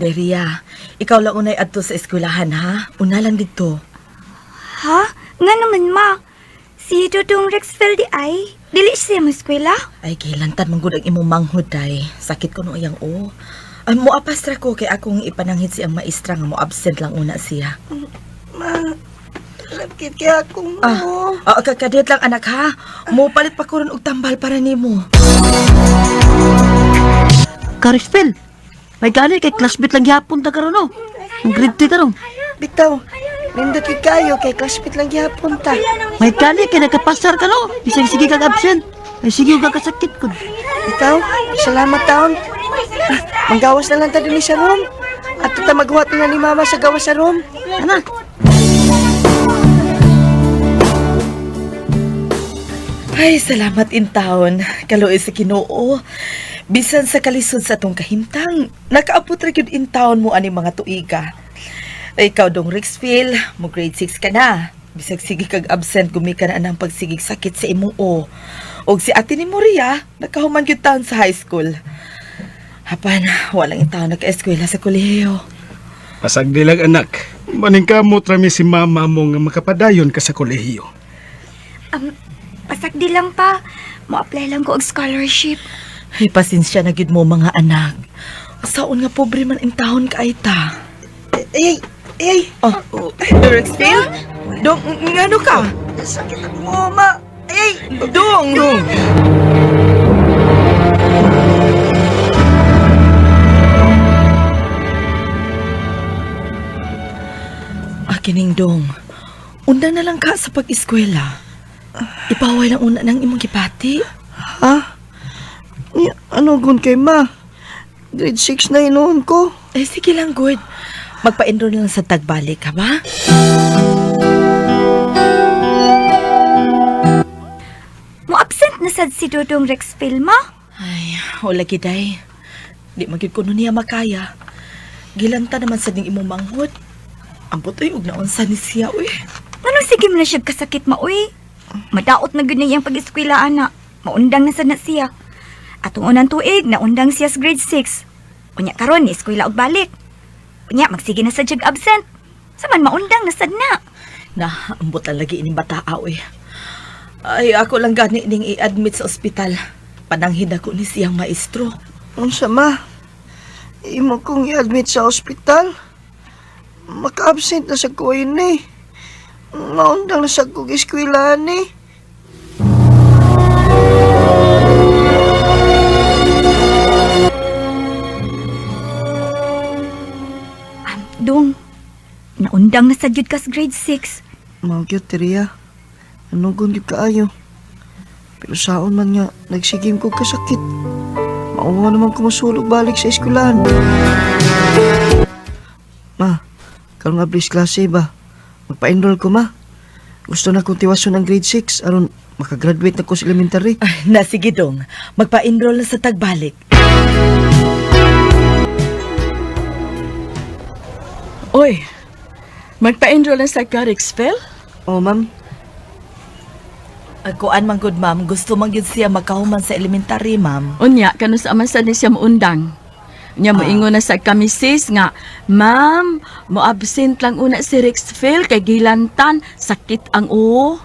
Deria, ikaw lang unay adto sa eskwelahan ha. Una lang didto. Ha? Nga naman, ma. Si Dudong Rexfeld di ay, dili siya mo eskwela. Ay, gilantan man gud ang imong manghod day. Sakit ko no iyang o. Ay, mo apastra ko kay akong ipananghid siyang maestra nga mo absent lang una siya. Ma, lakit kaya akong Ah, mo. ah kakadiyot lang anak ha. Mo palit pa ko ron og tambal para nimo. Karisfel, may gani kay classmate lang gyapon ta karon no. Ang grade 3 karon. Bitaw, nindot gyud kayo kay classmate lang gihapon ta. May gani kay nakapasar ka no. Bisag sige kag absent. Ay sige kag kasakit kun. Bitaw, salamat taon. Ah, manggawas na lang ta dinhi sa room. Ato ta maghuwat na ni mama sa gawas sa room. Ana, Ay, salamat in town. Kaluoy sa Ginoo. Bisan sa kalisod sa atong kahimtang, nakaabot ra gyud in town mo ani mga tuiga. Ay, ikaw dong Rixfield, mo grade 6 ka na. Bisag sige kag absent gumika na anang pagsigig sakit sa imong o. Og si ate ni Moria, nakahuman gyud taon sa high school. Hapan, walang in taon naka-eskwela sa kolehiyo. Pasagdi lang anak. Maningkamot rami si mama mo nga makapadayon ka sa kolehiyo. Pasagdi lang pa. Mo-apply lang ko og scholarship. Ay, pasensya na gyud mo mga anak. Saon nga pobre man in taon ka ta. Ay, ay, ay. Oh, Rexfield? Dong, ngano ka? Sakit ako mo, ma. Ay, ay. Dong! Dong! Akining dong, unda na lang ka sa pag-eskwela. Ipaway lang una ng imong gipati. Ha? Ni- Ano gun kay ma? Grade 6 na inuon ko. Eh, sige lang, good. Magpa-enroll na lang sa tagbalik, ha ba? Mo-absent na sad si Dudong Rexfield, ma. Ay, wala giday. Di magyud kuno niya makaya. Gilanta naman sa ding imong manghod. Ambot oy og naunsa ni siya uy. Anong sige mo na siya kasakit, ma, uy? Madaot na gud na iyang pag-eskwela, ana. Maundang na sad na siya. Atong unang tuig, naundang siya sa grade 6. Unya karon ni eskwela og balik. Unya magsige na sad siya absent. Saman maundang na sad na. Na, ambot lang lagi ining bataa uy. Ay, ako lang gani ning i-admit sa ospital. Pananghid ako ni siyang maestro. Unsa ma? Imo kong i-admit sa ospital. Maka-absent na sa ko ini. Maundang na sa kong eskwelahan ni. Dong, naundang na sad gyud ka sa grade 6. Mao gyud Teria. Ano gun gyud kaayo. Pero saon man nga nagsigim ko kasakit. Mauwa naman ko mosulog balik sa eskwelahan. Ma, karon nga please klase ba? Magpa-enroll ko ma. Gusto na kong tiwason ang grade 6 aron makagraduate na ko sa elementary. Ay, na sige dong, magpa-enroll na sa tagbalik. Oy, magpa-enroll na sa Garixfel? Oh, ma'am. Kuan man gud ma'am, gusto man gyud siya makahuman sa elementary ma'am. Unya, kanu sa man sad ni siya muundang. Unya, moingon na sa kami sis nga, Ma'am, mo-absent lang una si Rexfel kay gilantan, sakit ang uo.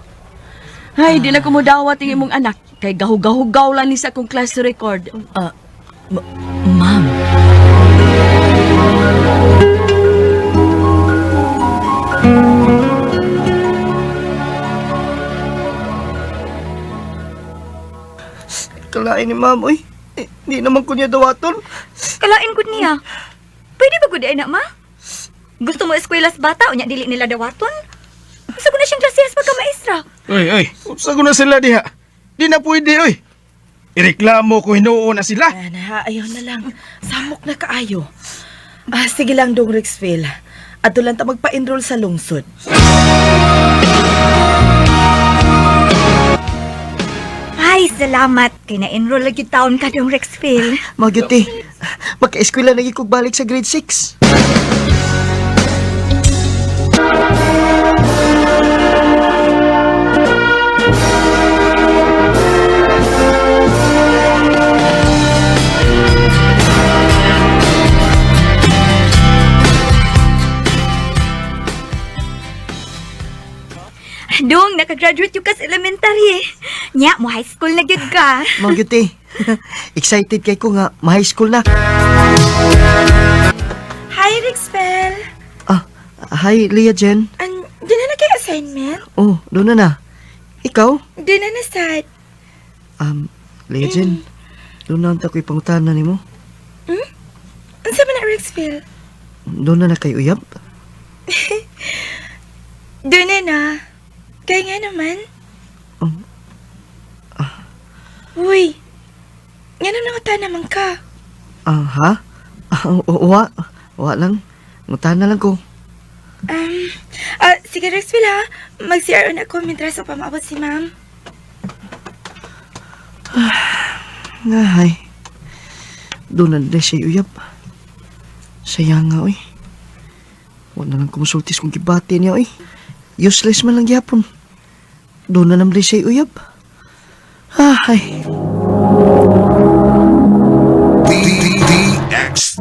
Ay, di na ko modawat ang imong anak. Kay gahugahugaw lang ni sa akong class record. Ah, ma'am. Kalain ni ma'am, oy. Eh, di naman ko niya dawaton. Kalain gud niya. Pwede ba gud ay na, ma? Gusto mo eskwela sa bata unya dili nila dawaton? Gusto ko na siyang klasehas pagka maestra. Oy, oy, unsa ko na sila diha? Di na pwede, oy. Ireklamo ko hinuon na sila. Ah, na, ayaw na lang. Samok na kaayo. Ah, sige lang dong Rexfield. Ato lang ta magpa-enroll sa lungsod. Ay, salamat. Kay na-enroll lagi taon ka dong Rexfield. Mao gyud ti. Maka-eskwela na gyud kog balik sa grade 6. Dong, nakagraduate yung ka sa elementary. Nya, mo high school na gyud ka. Mao gyud te. Excited kay ko nga ma-high school na. Hi, Rixfel. Ah, hi Leah Jen. An, di na na kay assignment? Oh, doon na na. Ikaw? Di na na sad. Leah Jen, doon na unta ko'y pangutana nimo. Unsa man na, Rixfel? Doon na na kay uyab. Doon na na. Kaya nga naman. Uy, nga naman naman ka. Ah, ha? Ah, wa. Wa lang. Ngutana lang ko. Sige, Rexville ha. Mag-CR on ako mintras pa maabot si ma'am. Nga, hay. Doon na din siya uyab. Saya nga, oy. Wala lang kumusultis kung gibati niya, oy. Useless man lang gyapon. Doon na lang din siya uyab. Ah, hay. DDDX.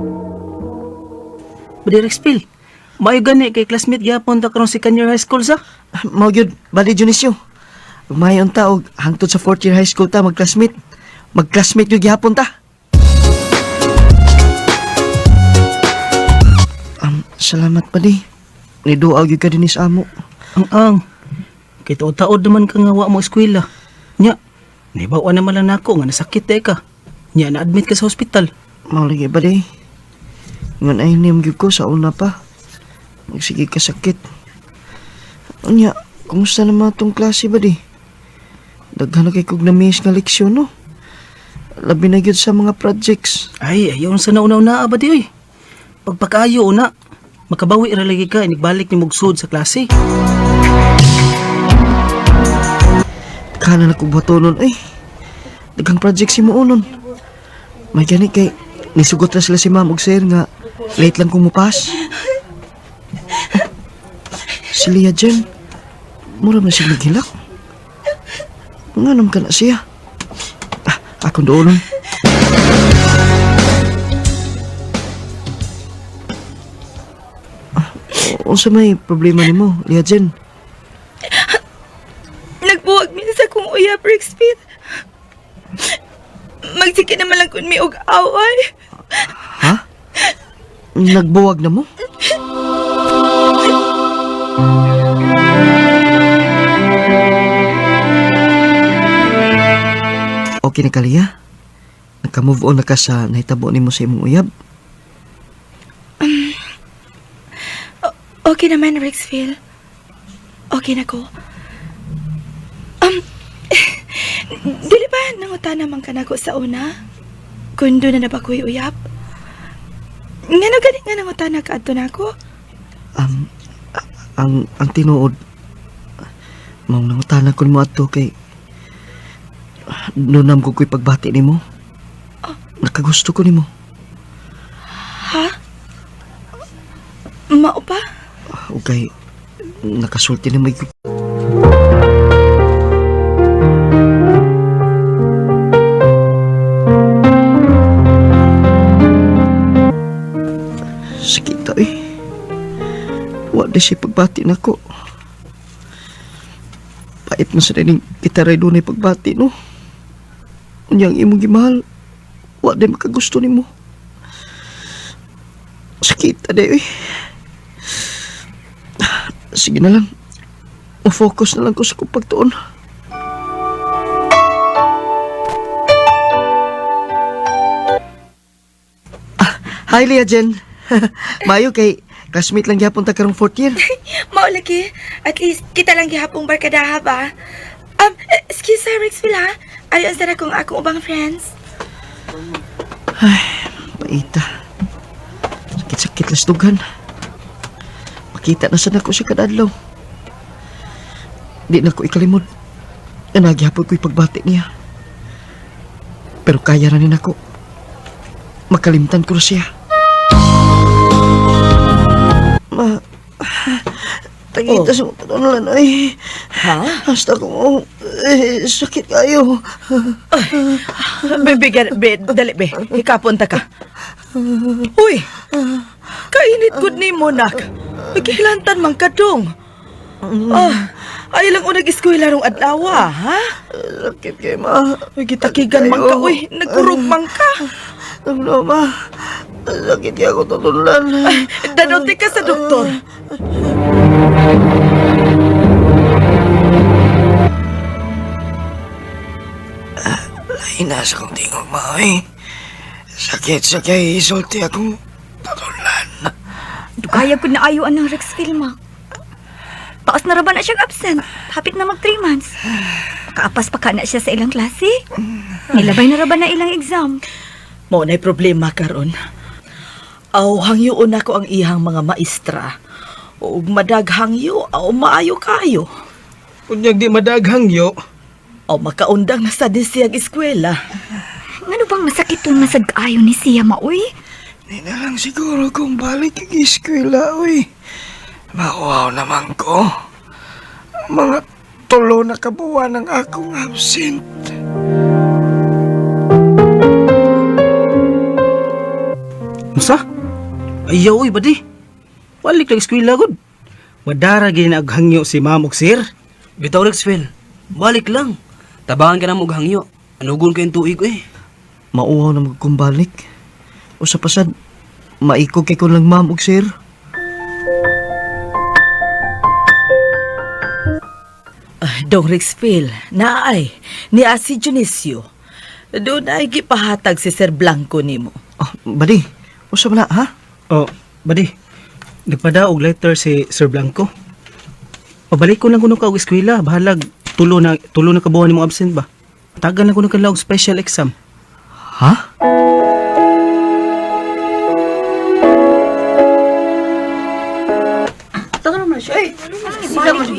Badi Rexpil, maayo gani kay classmate gyapon ta karon second year high school sa. Mao gyud, bali Dionisio. Umayon ta og hangtod sa fourth year high school ta magclassmate. Magclassmate gyud gyapon ta. Salamat pali. Niduaw gyud ka dinhi sa amo. Ang ang. Kay taod-taod naman ka nga wa mo eskwela. Nya, nahibaw naman lang nako nga nasakit day ka. Nya na-admit ka sa hospital. Mao lagi bali. Ngan ay niyam gyud ko sa una pa. Magsige ka sakit. Unya, kumusta naman atong klase ba di? Daghan na kay kog na-miss nga leksyon no. Labi na gyud sa mga projects. Ay, ayaw sa nauna-una ba di oy. Pagpakaayo una, makabawi ra lagi ka inigbalik ni mugsud sa klase. Kana na kong batonon ay. Daghang project si Moonon. May gani kay nisugot na sila si ma'am og sir nga late lang kong mupas. Si Leah Jen, mura man siya naghilak. Nganong ka na siya? Ah, akong doon. Ah, unsa may problema nimo, Leah Jen? Nagbuwag minsa kong uyab, Rexville. Magsige naman lang kun mi og away. Ha? Nagbuwag na mo? Okay na ka, Lia? Naka-move on na ka sa nahitabo nimo sa imong uyab? Okay naman, Rexville. Okay na ko. Dili ba nanguta naman ka nako sa una? Kung doon na na ba ko'y uyab? Ngano gani nga nanguta na ka adto nako? Um, ang tinuod, maong nangutana ko nimo adto kay nunam ko ko'y pagbati nimo. Nakagusto ko nimo. Ha? Mao pa? Okay, nakasulti na may Sakit eh. Wa di siya pagbati nako. Pait mo sa dining kita ray dunay pagbati no. Unya ang imong gimahal. Wa di makagusto nimo. Sakit ta eh. Sige na lang. O-focus na lang ko sa kong pagtuon. Ah, hi, Leah Jen. Mayo kay classmate lang gyapon ta karong fourth year. Mao lagi. At least kita lang gihapong barkadaha ba? Excuse sir, Rexville ha? Ayon sa na kung akong ubang friends. Paita. Sakit-sakit las dugan. Makita na sad nako siya kadadlaw. Di na ko ikalimod. Nagyapon ko'y pagbati niya. Pero kaya ra ni nako. Makalimtan ko ra siya. Ma... Tagita sa mga lang ay. Ha? Hasta ko, eh, sakit kayo. Be, be, dali be. Hikapon ta ka. Uy! Kainit gud ni mo, nak. Kilantan man kadong. Ah, Ay lang unag eskwela rong adlaw, ha? Sakit kay ma. Uy, gitakigan man ka, uy. Nagkurog man ka. Ano, ma? Sakit kay ako tutudlan. Danote ka sa doktor. Lain na sa kong tingog, ma, eh. Sakit sa kay isulti akong tutudlan. Dugaya gud na ayo anang Rexville ma. Taas na ra ba na siyang absent? Hapit na mag 3 months. Makaapas pa ka na siya sa ilang klase. Nilabay na ra ba na ilang exam? Mao na'y problema karon. Aw hangyoon nako ang iyang mga maestra. Ug madaghangyo aw maayo kayo. Unyag di madaghangyo. Aw makaundang na sa din siyang eskwela. Ngano bang masakit tong masag ayo ni siya maoy? Di na lang siguro kung balik ang eskwela, uy. Mauaw naman ko. Mga tulo na kabuwan ang akong absent. Unsa? Ayaw oy badi. Balik lang eskwela gud. Madara gyud na og hangyo si ma'am og sir. Bitaw Rexfil, balik lang. Tabangan ka na mo og hangyo. Anugon kayong tuig eh. Mauaw na magkumbalik. O sa pasad, maikog kay ko lang ma'am og sir. Ah, Dong Rexville, naay, ni si Dionisio. Doon ay gipahatag si Sir Blanco nimo. Oh, badi, usa ba na, ha? Oh, badi. Nagpada og letter si Sir Blanco. Pabalik ko lang kuno ka og eskwela, bahalag tulo na kabuhan nimo absent ba. Tagan lang kuno ka og special exam. Ha?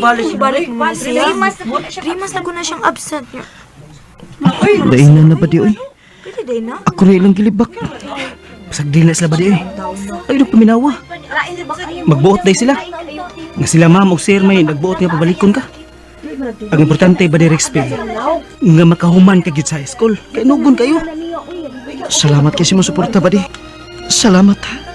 Balik man siya. 3 months na ko na siyang absent. Dainan na ba di, oy? Pwede day na. Ako rin ilang gilibak. Basag di na sila badi eh. Ay nagpaminawa. Magbuot day sila. Nga sila ma'am og sir may nagbuot nga pabalikon ka. Ang importante ba di Rexpil, nga makahuman ka gyud sa high school. Kay nugon kayo. Salamat kasi mo suporta, badi. Salamat, ha?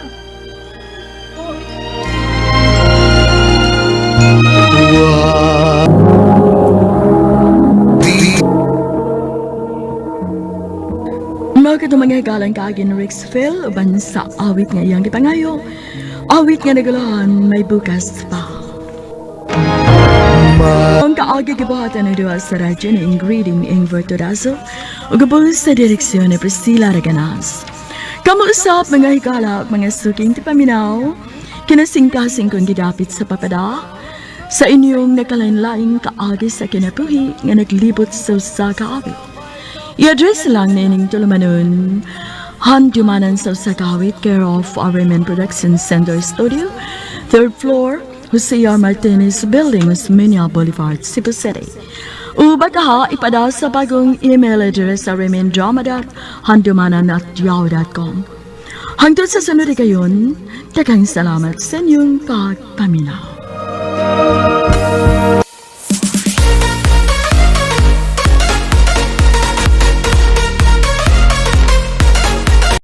Mga mga galang kaagin Rexville, uban sa awit nga iyang gipangayo. Awit nga nagulahan, may bukas pa. Ang kaagi gibuhatan ng duha sa radyo ni Ingrid Ingver Torazo ug gabol sa direksyon ni Priscilla Reganas. Kamuusap mga higala ug mga suking tipaminaw, kinasingkasing kong gidapit sa papada, sa inyong nakalain-laing kaagi sa kinabuhi nga naglibot sa usa ka awit. I-address lang nining tulumanon. Handumanan sa Usakawit, care of RMN Production Center Studio, third floor, Jose R. Martinez Building, Osmeña Boulevard, Cebu City. O baka ipada sa bagong email address rmndrama.handumanan@yahoo.com. Hangtod sa sunod kayon, daghang salamat sa inyong pagpaminaw.